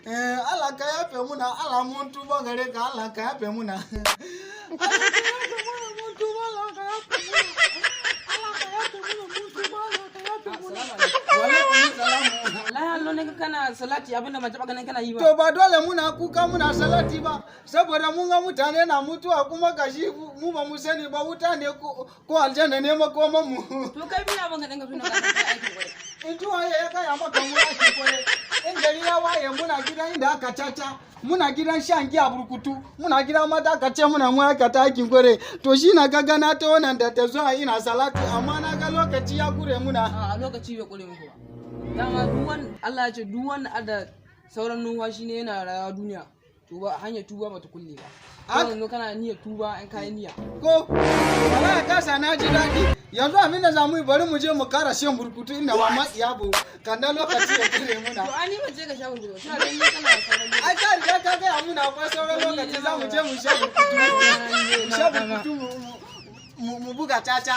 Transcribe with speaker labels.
Speaker 1: Eh, Allah ka yafe muna, Allah mun tuba gare ka, Allah ka yafe muna. Allah ka yafe muna, mun tuba, Allah ka yafe muna. Allah ka yafe muna, mun tuba, Allah ka yafe muna. Wa alaikum salam.
Speaker 2: Wallahi Allah ne kana salati abinda ban taba ganin kana yi ba.
Speaker 1: To ba dole muna kuka muna salati ba, saboda mun ga mutane na mutuwa, kuma gashi mu ba mu sani ba wuta ne ko aljanna ne makoman mu.
Speaker 2: To kai bi abin ka dinga tuna ka kai aikin kwarai.
Speaker 1: In ji waye ya gaya maka mu aikin kwarai? In gari ya waye muna gidan inda aka caca, muna gidan shan giya burkutu, muna gidan mata, aka ce muna mu aikata aikin kwarai. To shi na ga na ta wannan da ta zuwa ina salati, amma na ga lokaci ya kure muna.
Speaker 2: A lokaci bai kure muku ba. Dama duk wanda Allah ya ce duk wanda ada sauran numfashi ne yana rayuwa duniya, to ba hanyar tuba ba ta kulle ba. Yanzu kana niyyar tuba in kayi niyya.
Speaker 1: Ko wallahi kasa na ji daɗi. Yanzu abin da zamu yi, bari mu je mu kara shan burkutu inda mama iyabo kan da lokaci ya kure muna.
Speaker 2: To ani ba ce ka sha burkutu ba, tana ganin kana sauran lokaci.
Speaker 1: Ai ka riga ka gaya muna akwai sauran lokaci, za mu je mu sha burkutu, mu sha burkutu, mu buga caca.